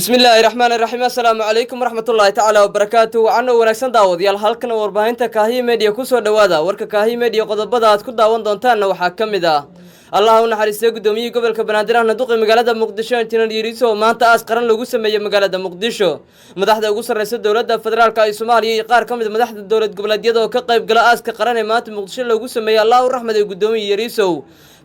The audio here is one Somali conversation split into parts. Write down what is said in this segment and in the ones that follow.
Bismillaahi raxmaan raxiim. Assalaamu calaykum waraxmatullaahi tacaala wabarakaatu. Wacan oo wanaagsan, daawadayaal. Halkan warbaahinta Kaahiya Media, kusoo dhowaada warka Kaahiya Media. Qodobada aad ku daawan doontaanna waxaa ka mid ah: Allaha u naxariistay guddoomiyihii gobolka Banaadir ahna duqi magaalada Muqdisho, Injineer Yariiso, oo maanta aas qaran lagu sameeyey magaalada Muqdisho. Madaxda ugu sarreysa dowladda federaalka ee Soomaaliya iyo qaar ka mid madaxda dowlad goboleedyada oo ka qayb gala aaska qaran ee maanta Muqdisho loogu sameeyey Allah u raxmaday guddoomiye Yariisow.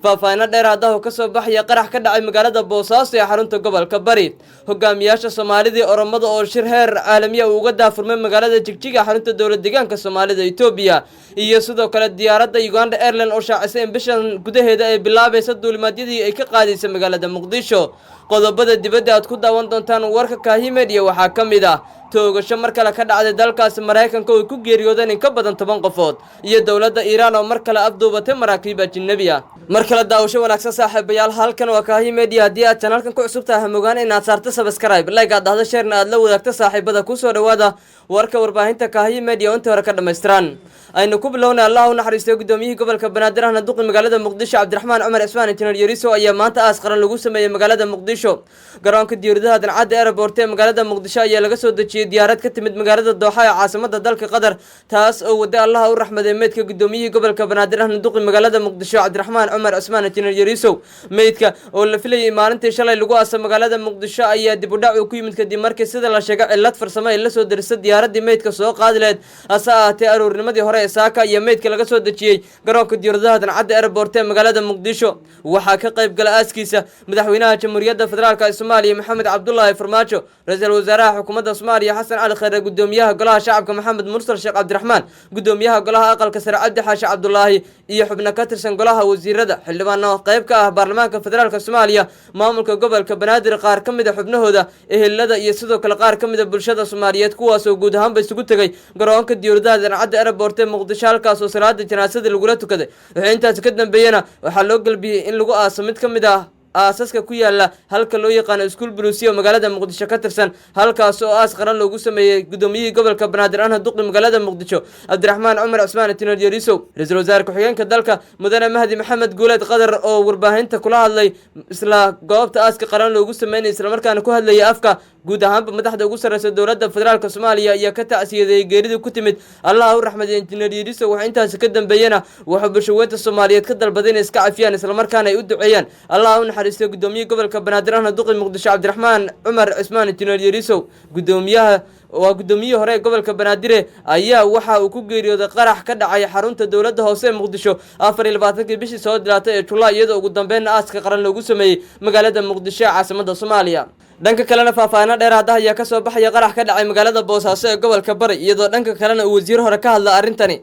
Faahfaahino dheeraadahu ka soo baxaya qarax ka dhacay magaalada Boosaaso ee xarunta gobolka Bari. Hogaamiyaasha Soomaalidii Oromada oo shir heer caalamiya uu uga daafurmay magaalada Jigjiga, xarunta dowlad deegaanka Soomaalida Etoobiya. Iyo sidoo kale diyaaradda Uganda Airline oo shaacisay in bishan gudaheeda ay bilaabaysa duulimaadyadii ay ka qaadaysa magaalada Muqdisho. Qodobada dibadda aad ku daawan doontaan warka Kaahi Media waxaa ka mid ah toogasho mar kale ka dhacday dalkaasi Maraykanka oo ay ku geeriyoodeen in ka badan 10 qofood, iyo dowladda Iiraan oo mar kale afduubatay maraakiib ajinabi ah. Mar kale daawasho wanaagsan, saaxiibayaal. Halkan waa Kaahi Media. Haddii aad channelkan ku cusub tahay, hamogaan inaad saarto subscribe, like aad dhahdo, sharena aad la wadaagto saaxiibada. Kusoo dhowaada warka warbaahinta Kaahiya Media oo intii hore ka dhammaystiran. Aynu ku bilownay: Allah u naxariistay guddoomiyihii gobolka Banaadir ahna duqi magaalada Muqdisho, Cabdiraxmaan Cumar Cismaan Injineer Yariso, ayaa maanta aas qaran lagu sameeyey magaalada Muqdisho. Garoonka diyaaradaha Dancadda Airport ee magaalada Muqdisho ayaa laga soo dejiyey diyaarad ka timid magaalada Dooxa ee caasimada dalka Qatar, taas oo waday Allaha u raxmaday meydka guddoomiyihii gobolka Banaadir ahna duqi magaalada Muqdisho, Cabdiraxmaan Cumar Cismaan Injineer Yarisow. Meydka oo la filayay maalintii shalay lagu aasa magaalada Muqdisho ayaa dib u dhac uu ku yimid kadib markii, sida la sheegay, cillad farsamo ay la soo derisa diyaaradii meydka soo qaadi lahayd. Hase ahaatee, aroornimadii hore ee saaka iyo meydka laga soo dejiyey garoonka diyaaradaha Dancadda Airport ee magaalada Muqdisho. Waxaa ka qayb gala aaskiisa madaxweynaha Jamhuuriyadda Federaalka ee Soomaaliya, Maxamed Cabdulaahi Farmaajo, ra-iisul wasaaraha xukuumadda Soomaaliya, Xasan Cali Khayre, gudoomiyaha golaha shacabka, Maxamed Mursal Sheekh Cabdiraxmaan, gudoomiyaha golaha aqalka sare, Cabdi Xaashi Cabdulaahi, iyo xubno ka tirsan golaha wasiirada, xildhibaano qayb ka ah baarlamaanka federaalka Soomaaliya, maamulka gobolka Banaadir qaar ka mid a xubnahooda, ehelada iyo sidoo kale qaar ka mid a bulshada Soomaaliyeed, kuwaasoo guud ahaanba isugu tegay garoonka diyaaradaha Dancadda Airport ee Muqdisho, halkaas oo salaada janaasada lagula tukaday. Wixii intaasi ka dambeeyena waxaa loo galbiyey in lagu aaso mid ka mid ah aasaska ku yaala halka loo yaqaano Iskuul Buluusiya oo magaalada Muqdisho ka tirsan, halkaas oo aas qaran loogu sameeyey gudoomiyihii gobolka Banaadir ahna duqi magaalada Muqdisho, Cabdiraxmaan Cumar Cusmaan Injineer Yarisow. Ra-iisul wasaare ku-xigeenka dalka, mudane Mahdi Maxamed Guuleed Qadar, oo warbaahinta kula hadlay isla goobta aaska qaran loogu sameynay, islamarkaana ku hadlayay afka guud ahaanba madaxda ugu sarreysa dowladda federaalka Soomaaliya, ayaa ka tacsiyadeeyey geeridii ku timid Allaha u raxmaday Injineer Yarisow. Waxa intaasi ka dambeeyena wuxuu bulshaweynta Soomaaliyeed ka dalbaday inay iska cafiyaan, islamarkaana ay u duceeyaan Allaha u naxariistay gudoomiyihii gobolka Banaadir ahna duqi Muqdisho, Cabdiraxmaan Cumar Cismaan Injineer Yarisow. Gudoomiyaha waa gudoomiyihii hore ee gobolka Banaadire ayaa waxa uu ku geeriyooday qarax ka dhacay xarunta dowladda hoose ee Muqdisho 24-kii bishii soo dilaatay ee Julaay, iyadoo ugu dambeynna aaska qaran loogu sameeyey magaalada Muqdisho ee caasimada Soomaaliya. Dhanka kalena, faahfaahino dheeraada ayaa kasoo baxaya qarax ka dhacay magaalada Boosaaso ee gobolka Bari, iyadoo dhanka kalena uu wasiir hore ka hadla arrintani.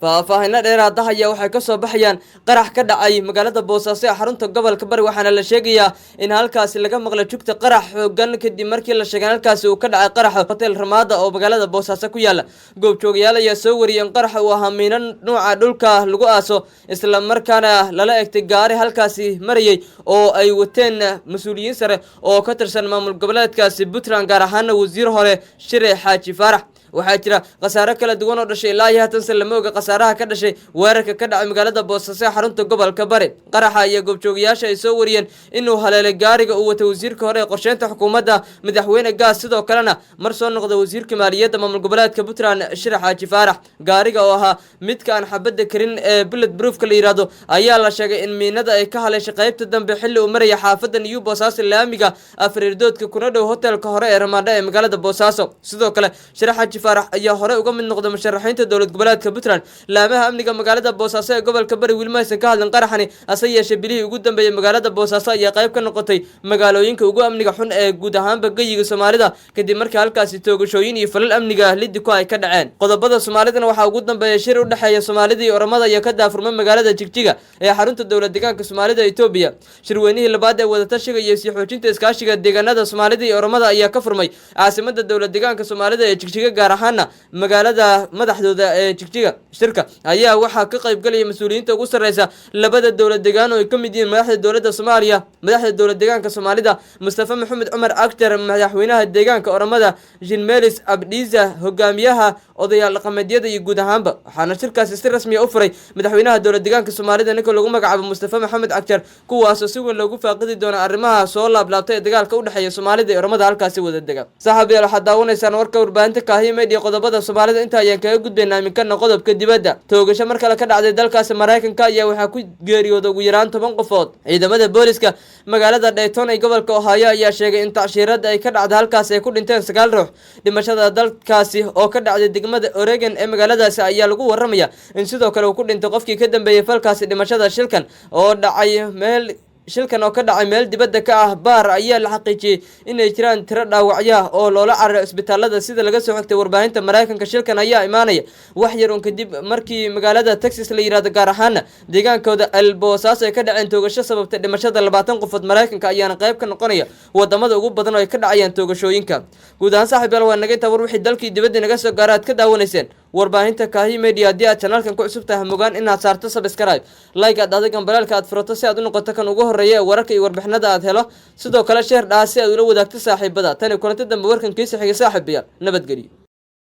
Faahfaahino dheeraada ayaa waxay kasoo baxayaan qarax ka dhacay magaalada Boosaaso ee xarunta gobolka Bari, waxaana la sheegayaa in halkaasi laga maqlay jugta qarax xoogan kadib markii la sheegay in halkaasi uu ka dhacay qaraxa Hotel Ramaada oo magaalada Boosaaso ku yaala. Goobjoogayaal ayaa soo wariyay in qaraxa uu ahaa miino nuuca dhulka lagu aaso, isla markaana lala egtay gaari halkaasi marayay oo ay wateen mas-uuliyiin sare oo ka tirsan maamul goboleedkaasi Puntland, gaar ahaana wasiir hore Shire Xaaji Faarax. Waxaa jira khasaare kala duwan oo dhashay. Ilaa iyo haatanse lama oga khasaaraha ka dhashay weerarka ka dhacay magaalada Boosaaso ee xarunta gobolka Bari. Qaraxa iyo goobjoogayaasha ay soo wariyeen inuu haleelay gaariga uu watay wasiirka hore ee qorsheynta xukuumadda madaxweyne Gaas, sidoo kalena mar soo noqda wasiirka maaliyadda maamul goboleedka Puntland, Shire Xaaji Faarax. Gaariga oo ahaa midka aan xabadda karin ee bullet proofka la yidhaahdo ayaa la sheegay in miinada ay ka haleeshay qaybta dambe xilli uu maraya xaafadda New Boosaaso, laamiga Afriirdoodka, kuna dhow hotelka hore ee Ramaadha ee magaalada Boosaaso. Sidoo kale, Shire Xaaji Faarax ayaa hore uga mid noqday musharaxiinta dowlad goboleedka Puntland. Laamaha amniga magaalada Boosaaso ee gobolka Bari weli ma aysan ka hadlin qaraxani. Hase yeeshee, bilihii ugu dambeeyey magaalada Boosaaso ayaa qayb ka noqotay magaalooyinka ugu amniga xun ee guud ahaanba geyiga Soomaalida, kadib markii halkaasi toogashooyin iyo falal amniga lidiko ay ka dhaceen. Qodobada Soomaalidana waxaa ugu dambeeya shir u dhexeeya Soomaalida iyo Oromada ayaa ka daafurmay magaalada Jigjiga ee xarunta dowlad deegaanka Soomaalida Etoobiya. Shirweynihii labaad ee wadatashiga iyo sii xoojinta iskaashiga deegaanada Soomaalida iyo Oromada ayaa ka furmay caasimada dowlad deegaanka Soomaalida ee Jigjiga, gaar ahaana magaalada madaxdooda ee Jigjiga. Shirka ayaa waxaa ka qaybgalaya mas-uuliyiinta ugu sarreysa labada dowlad deegaan oo ay ka mid yihiin madaxda dowladda Soomaaliya, madaxda dowlad deegaanka Soomaalida Mustafa Maxamed Cumar Agjar, madaxweynaha deegaanka Oromada Jinmelis Abdhiza, hogaamiyaha odayaal dhaqameedyada iyo guud ahaanba. Waxaana shirkaasi si rasmiya u furay madaxweynaha dowlad deegaanka Soomaalida, ninka lagu magacaabo Mustafa Maxamed Cagjar, kuwaasoo si weyn loogu faaqidi doono arrimaha soo laablaabtay ee dagaalka u dhexeeya Soomaalida iyo Oromada halkaasi wada dega. Saaxiibayaal, waxaad daawanaysaan warka warbaahinta Kaahiya Media. Qodobada Soomaalida inta ayaan kaga gudbaynaa. Iminkana qodobka dibadda. Toogasho mar kale ka dhacday dalkaasi Maraykanka ayaa waxaa ku geeriyooday ugu yaraan 10 qofood. Ciidamada booliska magaalada Dayton ee gobolka Ohio ayaa sheegay in tacshiirada ay ka dhacday halkaasi ay ku dhinteen sagaal ruux. Dhimashada dalkaasi oo ka dhacday degmada Oregon ee magaaladaasi ayaa lagu waramaya in sidoo kale uu ku dhintay qofkii ka dambeeyey falkaasi. Dhimashada shilkan oo ka dhacay meel dibadda ka ah baar ayaa la xaqiijiyey inay jiraan tiro dhaawacya oo loola cararay isbitaalada, sida laga soo xigtay warbaahinta Maraykanka. Shilkan ayaa imaanaya wax yar un kadib markii magaalada Texas la yihahdo, gaar ahaana deegaankooda Elboosaaso, ay ka dhaceen toogasho sababtay dhimashada 20 qofood. Maraykanka ayaana qayb ka noqonaya wadamada ugu badan oo ay ka dhacayaan toogashooyinka. Guud ahaan, saaxiib yaal, waa naga intaa war wixii dalkii dibadda naga soo gaara aad ka daawanayseen warbaahinta Kaahi Media. Haddii aad channelkan ku cusub tahay, mogaan inaad saarto subscribe, like, aad adag gambalaalka aad furato si aad u noqoto kan ugu horreeya ee wararka iyo warbixinada aad helo. Sidoo kale share dhaha si aad ula wadaagto saaxiibada. Tani kulanti dambe, warkan kiisa xiga, saaxiibayaal, nabadgelyo.